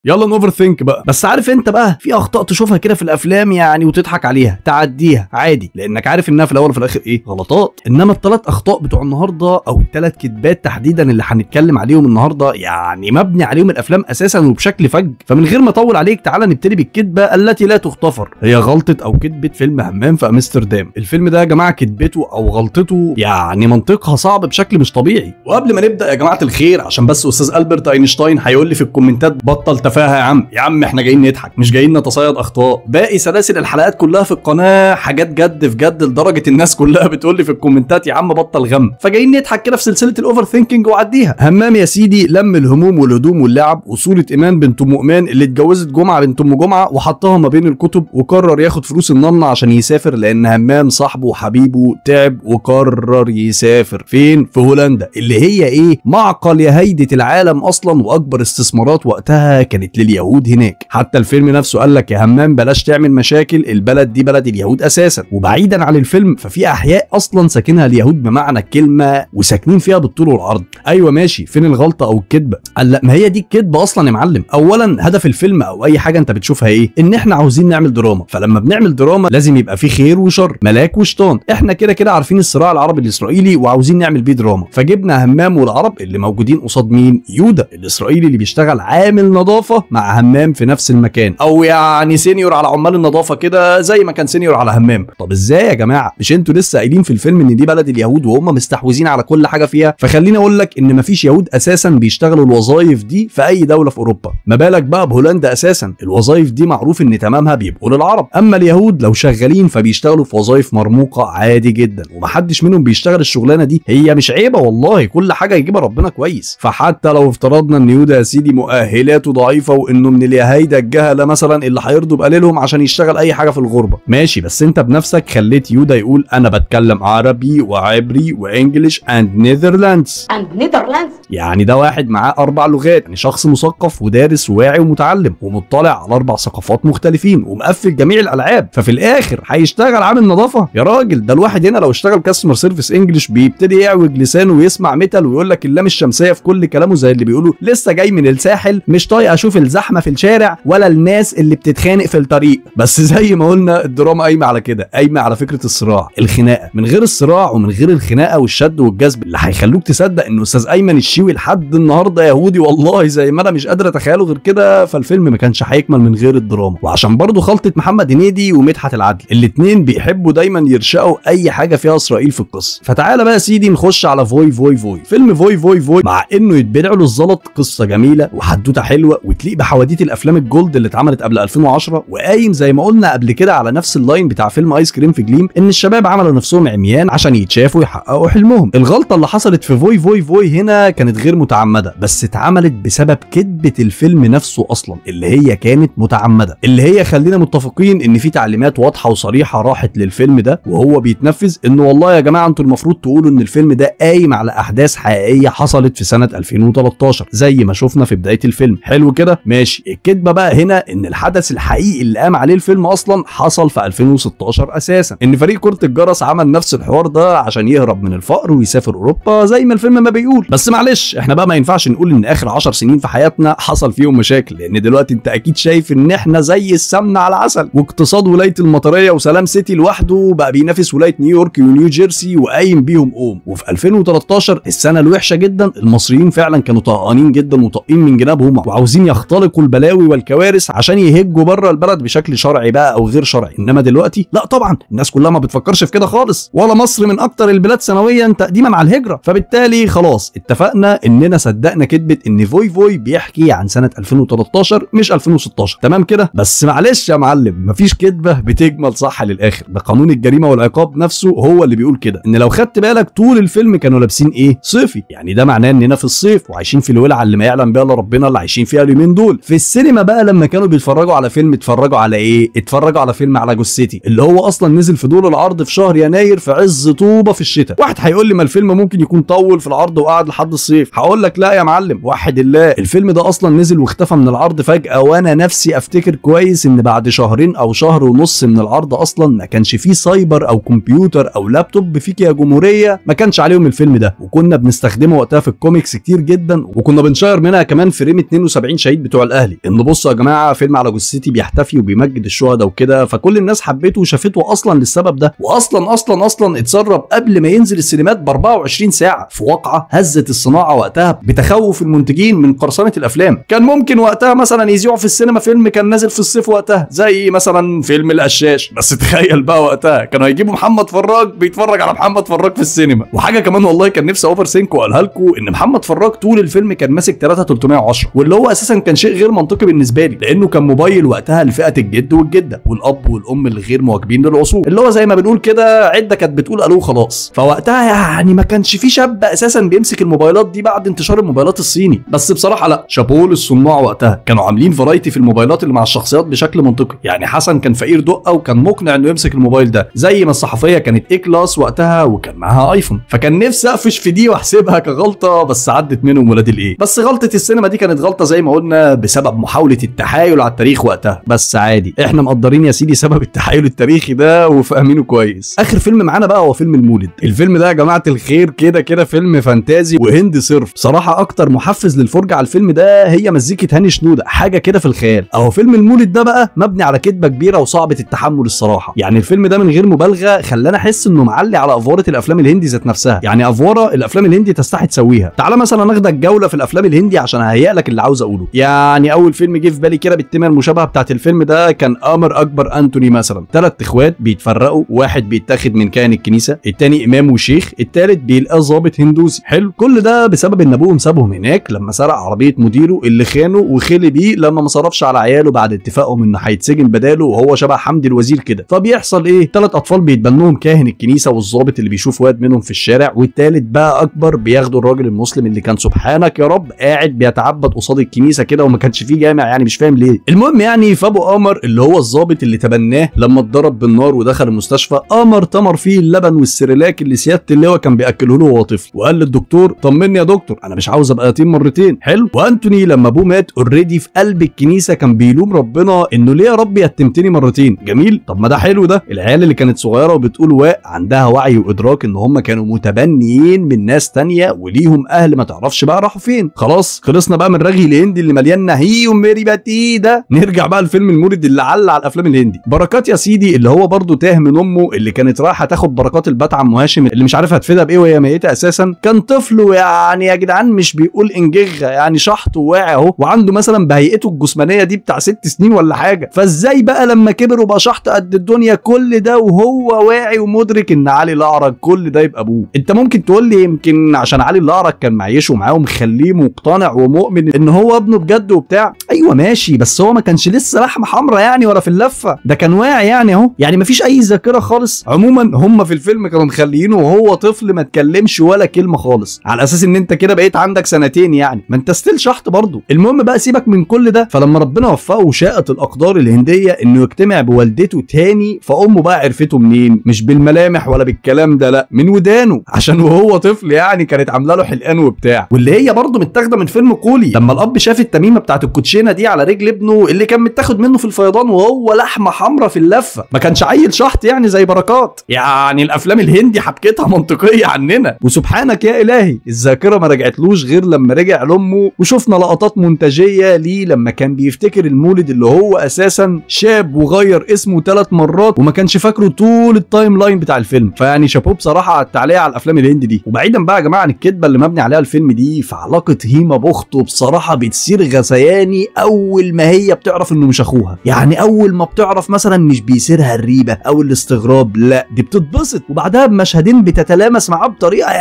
يلا ن overthink بقى. بس عارف انت بقى في اخطاء تشوفها كده في الافلام يعني وتضحك عليها، تعديها عادي لانك عارف انها في الاول وفي الاخر ايه، غلطات. انما الثلاث اخطاء بتوع النهارده او الثلاث كدبات تحديدا اللي هنتكلم عليهم النهارده يعني مبني عليهم الافلام اساسا وبشكل فج. فمن غير ما اطول عليك تعالى نبتدي بالكذبه التي لا تغتفر، هي غلطه او كذبه فيلم همام في امستردام. الفيلم ده يا جماعة كذبته او غلطته يعني منطقها صعب بشكل مش طبيعي. وقبل ما نبدا يا جماعة الخير، عشان بس استاذ البرت اينشتاين هيقول لي في الكومنتات بطل تفاهه يا عم، يا عم احنا جايين نضحك مش جايين نتصيد اخطاء. باقي سلاسل الحلقات كلها في القناة حاجات جد في جد لدرجة الناس كلها بتقول لي في الكومنتات يا عم بطل غم، فجايين نضحك كده في سلسلة ال overthinking وعديها. همام يا سيدي لم الهموم والهدوم واللعب وصوره ايمان بنت ام ايمان اللي اتجوزت جمعه بنت ام جمعه وحطها ما بين الكتب، وقرر ياخد فلوس الننه عشان يسافر لان همام صاحبه وحبيبه تعب وقرر يسافر فين؟ في هولندا اللي هي ايه، معقل يهيدة العالم اصلا، واكبر استثمارات وقتها كانت لليهود هناك. حتى الفيلم نفسه قال لك يا همام بلاش تعمل مشاكل، البلد دي بلد اليهود اساسا. وبعيدا عن الفيلم ففي احياء اصلا ساكنها اليهود بمعنى الكلمة وساكنين فيها بالطول والعرض. ايوه ماشي، فين الغلطة او الكذبة؟ قال لا، ما هي دي الكذبة اصلا يا معلم. اولا هدف الفيلم او اي حاجة انت بتشوفها ايه؟ ان احنا عاوزين نعمل دراما، فلما بنعمل دراما لازم يبقى في خير وشر، ملاك وشيطان. احنا كده كده عارفين الصراع العربي الاسرائيلي وعاوزين نعمل بيه دراما، فجبنا همام والعرب اللي موجودين قصاد مين؟ يودا الاسرائيلي اللي بيشتغل عامل نظافة مع همام في نفس المكان، او يعني senior على عمال النظافة كده زي ما كان senior على همام. طب ازاي يا جماعة؟ مش انتوا لسه قايلين في الفيلم ان دي بلد اليهود وهم مستحوذين على كل حاجة فيها؟ فخليني اقول لك ان مفيش يهود اساسا بيشتغلوا الوظائف دي في اي دولة في اوروبا، ما بالك بقى بهولندا اساسا. الوظائف دي معروف ان تمامها بيبقوا للعرب، اما اليهود لو شغالين فبيشتغلوا في وظائف مرموقة عادي جدا، ومحدش منهم بيشتغل الشغلانة دي. هي مش عيبه والله، كل حاجة يجيبها ربنا كويس. فحتى لو افترضنا ان يودا يا سيدي مؤهلاته ضعيفة وانه من اليهايده الجهلة مثلا اللي هيرضوا بقليلهم عشان يشتغل اي حاجة في الغربة، ماشي، بس انت بنفسك خليت يودا يقول انا بتكلم عربي وعبري و English and Netherlands and Netherlands، يعني ده واحد معاه 4 لغات، يعني شخص مثقف ودارس وواعي ومتعلم ومطلع على 4 ثقافات مختلفين ومقفل جميع الالعاب، ففي الاخر هيشتغل عامل نظافة؟ يا راجل ده الواحد هنا لو اشتغل customer service English بيبتدي يعوج لسانه ويسمع metal ويقول لك اللام الشمسية في كل كلامه زي اللي بيقولوا لسه جاي من الساحل، مش طايق اشوف الزحمة في الشارع ولا الناس اللي بتتخانق في الطريق. بس زي ما قلنا الدراما قايمة على كده، قايمة على فكرة الصراع، الخناقة. من غير الصراع ومن غير الخناقة والشد والجذب اللي هيخلوك تصدق ان استاذ ايمن الشيوي لحد النهارده يهودي والله زي ما انا مش قادر اتخيله غير كده، فالفيلم ما كانش هيكمل من غير الدراما. وعشان برضه خلطه محمد هنيدي ومدحت العدل الاثنين بيحبوا دايما يرشقوا اي حاجة فيها اسرائيل في القصة. فتعالى بقى يا سيدي نخش على فوي فوي فوي. فيلم فوي فوي فوي مع انه يتبلع له الزلط، قصة جميلة وحدوته حلوة وتليق بحواديت الافلام ال gold اللي اتعملت قبل 2010، وقايم زي ما قلنا قبل كده على نفس ال line بتاع فيلم ايس كريم في جليم، ان الشباب عملوا نفسهم عميان عشان يتشافوا يحققوا حلمهم. الغلطة اللي حصلت في فوي فوي فوي هنا كانت غير متعمدة، بس اتعملت بسبب كذبه الفيلم نفسه اصلا اللي هي كانت متعمدة، اللي هي خلينا متفقين ان في تعليمات واضحة وصريحة راحت للفيلم ده وهو بيتنفذ، انه والله يا جماعة انتوا المفروض تقولوا ان الفيلم ده قايم على احداث حقيقية حصلت في سنة 2013 زي ما شفنا في بداية الفيلم. حلو كده ماشي. الكذبة بقى هنا ان الحدث الحقيقي اللي قام عليه الفيلم اصلا حصل في 2016 اساسا، ان فريق كره الجرس عمل نفس الحوار ده عشان يهرب من الفقر ويسافر اوروبا زي ما الفيلم ما بيقول. بس معلش احنا بقى ما ينفعش نقول ان اخر 10 سنين في حياتنا حصل فيهم مشاكل، لان دلوقتي انت اكيد شايف ان احنا زي السمنة على العسل، واقتصاد ولاية المطريه وسلام سيتي لوحده بقى بينافس ولاية نيويورك ونيو جيرسي وقايم بيهم قوم. وفي 2013 السنة الوحشة جدا المصريين فعلا كانوا طهقانين جدا وطاقين من جنابهم وعاوزين يختلقوا البلاوي والكوارث عشان يهجوا بره البلد بشكل شرعي بقى او غير شرعي. انما دلوقتي لا طبعا الناس كلها ما بتفكرش في كده خالص، ولا مصر من اكتر البلاد سنويا تقديما على الهجرة. فبالتالي خلاص اتفقنا اننا صدقنا كذبه ان فوي فوي بيحكي عن سنة 2013 مش 2016، تمام كده. بس معلش يا معلم مفيش كذبه بتجمل صح للاخر، ده قانون الجريمة والعقاب نفسه هو اللي بيقول كده. ان لو خدت بالك طول الفيلم كانوا لابسين ايه؟ صيفي، يعني ده معناه اننا في الصيف وعايشين في الولعه اللي ما يعلم بها الا ربنا اللي عايشين فيها اليومين دول. في السينما بقى لما كانوا بيتفرجوا على فيلم اتفرجوا على ايه؟ اتفرجوا على فيلم على جثتي اللي هو اصلا نزل في دور العرض في شهر يناير في عز طوبة في الشتاء. واحد هيقول لي ما الفيلم ممكن يكون طول في العرض وقعد لحد الصيف، هقول لك لا يا معلم وحد الله، الفيلم ده اصلا نزل واختفى من العرض فجأة، وانا نفسي افتكر كويس ان بعد شهرين او شهر ونص من العرض اصلا ما كانش فيه سايبر او كمبيوتر او لابتوب فيك يا جمهورية ما كانش عليهم الفيلم ده، وكنا بنستخدمه وقتها في الكوميكس كتير جدا، وكنا بنشير منها كمان frame 72 شارع الشهيد بتوع الاهلي، ان بصوا يا جماعة فيلم على جثتي بيحتفي وبيمجد الشهداء وكده، فكل الناس حبته وشافته اصلا للسبب ده، واصلا اصلا اصلا اتسرب قبل ما ينزل السينمات ب 24 ساعة، في واقعه هزت الصناعة وقتها بتخوف المنتجين من قرصنة الافلام. كان ممكن وقتها مثلا يذيعوا في السينما فيلم كان نازل في الصيف وقتها زي مثلا فيلم القشاش، بس تخيل بقى وقتها كانوا هيجيبوا محمد فراج بيتفرج على محمد فراج في السينما. وحاجه كمان والله كان نفسي overthink واقولها لكم، ان محمد فراج طول الفيلم كان ماسك 3310، واللي هو اساسا كان شيء غير منطقي بالنسبة لي، لانه كان موبايل وقتها لفئة الجد والجدة والاب والام الغير مواكبين للعصور، اللي هو زي ما بنقول كده عده كانت بتقول الو خلاص. فوقتها يعني ما كانش في شاب اساسا بيمسك الموبايلات دي بعد انتشار الموبايلات الصيني. بس بصراحة لا، شابوه للصناع وقتها، كانوا عاملين variety في الموبايلات اللي مع الشخصيات بشكل منطقي. يعني حسن كان فقير دقه وكان مقنع انه يمسك الموبايل ده، زي ما الصحفية كانت A class وقتها وكان معاها ايفون. فكان نفسي اقفش في دي واحسبها كغلطه، بس عدت منهم ولاد الايه. بس غلطه السينما دي كانت غلطه زي ما قلنا بسبب محاولة التحايل على التاريخ وقتها، بس عادي احنا مقدرين يا سيدي سبب التحايل التاريخي ده وفاهمينه كويس. اخر فيلم معانا بقى هو فيلم المولد. الفيلم ده يا جماعة الخير كده كده فيلم fantasy وهندي صرف. بصراحة اكتر محفز للفرجه على الفيلم ده هي مزيكة هاني شنودة، حاجة كده في الخيال. اهو فيلم المولد ده بقى مبني على كذبه كبيرة وصعبة التحمل الصراحة. يعني الفيلم ده من غير مبالغه خلانا احس انه معلي على افوره الافلام الهندي ذات نفسها، يعني افوره الافلام الهندي تستحي تسويها. تعالى مثلا ناخدك جولة في الافلام الهندي عشان اهيئ لك اللي عاوز اقوله. يعني اول فيلم جه في بالي كده بالتيمه المشابهة بتاعت الفيلم ده كان امر اكبر انتوني مثلا. 3 اخوات بيتفرقوا، واحد بيتاخد من كاهن الكنيسة، الثاني امام وشيخ، الثالث بيلقاه ظابط هندوسي. حلو، كل ده بسبب ان ابوهم سابهم هناك لما سرق عربية مديره اللي خانه وخلي بيه لما ما صرفش على عياله بعد اتفاقهم انه هيتسجن بداله، وهو شبه حمدي الوزير كده. فبيحصل ايه؟ 3 اطفال بيتبنوهم كاهن الكنيسة والظابط اللي بيشوف واد منهم في الشارع، والثالث بقى اكبر بياخدوا الراجل المسلم اللي كان سبحانك يا رب قاعد بيتعبد قصاد الكنيسة كده وما كانش فيه جامع، يعني مش فاهم ليه. المهم يعني فابو قمر اللي هو الظابط اللي تبناه لما اتضرب بالنار ودخل المستشفى، قمر تمر فيه اللبن والسريلاك اللي سيادة اللواء كان بياكله له وهو طفل، وقال للدكتور طمني يا دكتور انا مش عاوز ابقى يتيم مرتين. حلو. وانتوني لما ابوه مات already في قلب الكنيسة كان بيلوم ربنا انه ليه يا رب يتمتني مرتين. جميل، طب ما ده حلو. ده العيال اللي كانت صغيرة وبتقول واء عندها وعي وادراك ان هم كانوا متبنيين من ناس تانية وليهم اهل ما تعرفش بقى راحوا فين. خلاص خلصنا بقى من رغي الهندي اللي مليان نهي وميري باتي ده، نرجع بقى لفيلم المولد اللي علق على الافلام الهندي. بركات يا سيدي اللي هو برضه تاه من امه اللي كانت رايحة تاخد بركات البات عم هاشم اللي مش عارف هتفيدها بايه وهي ميته اساسا، كان طفل ويعني يا جدعان مش بيقول انجغه، يعني شحط وواعي اهو، وعنده مثلا بهيئته الجسمانية دي بتاع 6 سنين ولا حاجة. فازاي بقى لما كبر وبقى شحط قد الدنيا كل ده وهو واعي ومدرك ان علي الاعرج كل ده يبقى ابوه؟ انت ممكن تقول لي يمكن عشان علي الاعرج كان معيشة معاه ومخليه مقتنع ومؤمن ان هو ابنه بجد وبتاع. ايوه ماشي، بس هو ما كانش لسه لحمه حمراء يعني ولا في اللفة، ده كان واعي يعني اهو، يعني ما فيش اي ذاكره خالص. عموما هم في الفيلم كانوا مخليينه وهو طفل ما اتكلمش ولا كلمة خالص، على اساس ان انت كده بقيت عندك سنتين يعني، ما انت still شحط برضه. المهم بقى سيبك من كل ده، فلما ربنا وفقه وشاءت الاقدار الهندية انه يجتمع بوالدته تاني، فامه بقى عرفته منين؟ مش بالملامح ولا بالكلام ده، لا من ودانه، عشان وهو طفل يعني كانت عامله له حلقان وبتاع. واللي هي برضه متاخده من فيلم قولي، لما الاب شاف التميمه بتاعت الكوتشينه دي على رجل ابنه اللي كان متاخد منه في الفيضان وهو لحمه حمراء في اللفة، ما كانش عيل شحط يعني زي بركات. يعني الافلام الهندي حبكتها منطقية عننا. وسبحانك يا الهي الذاكرة ما رجعتلوش غير لما رجع لامه، وشفنا لقطات مونتاجيه ليه لما كان بيفتكر المولد اللي هو اساسا شاب وغير اسمه 3 مرات وما كانش فاكره طول ال timeline بتاع الفيلم. فيعني شابوه بصراحة على التعليق على الافلام الهندي دي. وبعيدا بقى يا جماعة عن الكذبة اللي مبني عليها الفيلم دي، فعلاقه هيما باخته بصراحة بتصير غثياني اول ما هي بتعرف انه مش اخوها. يعني اول ما بتعرف مثلا مش بيصيرها الريبة او الاستغراب، لا دي بتتبسط، وبعدها بمشهدين بتتلامس معاه بطريقة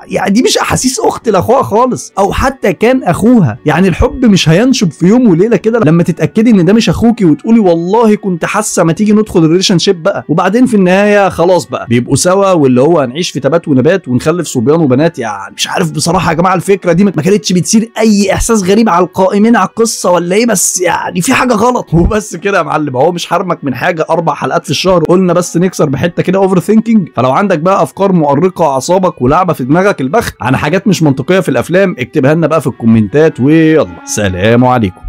يعني دي مش احاسيس اخت لاخوها خالص او حتى كان اخوها. يعني الحب مش هينشب في يوم وليلة كده لما تتاكدي ان ده مش اخوكي وتقولي والله كنت حاسه ما تيجي ندخل ال relationship بقى، وبعدين في النهاية خلاص بقى بيبقوا سوا واللي هو هنعيش في تبات ونبات ونخلف صبيان وبنات. يعني مش عارف بصراحة يا جماعة الفكرة دي ما كانتش بتصير اي احساس غريب على القائمين على القصة ولا ايه، بس يعني في حاجة غلط. وبس كده يا معلم، هو مش حرمك من حاجة 4 حلقات في الشهر، قلنا بس نكسر بحته كده overthinking. فلو عندك بقى افكار مؤرقه اعصابك ولعبه في دماغك البخت عن حاجات مش منطقية في الافلام اكتبها لنا بقى في الكومنتات، ويلا سلام عليكم.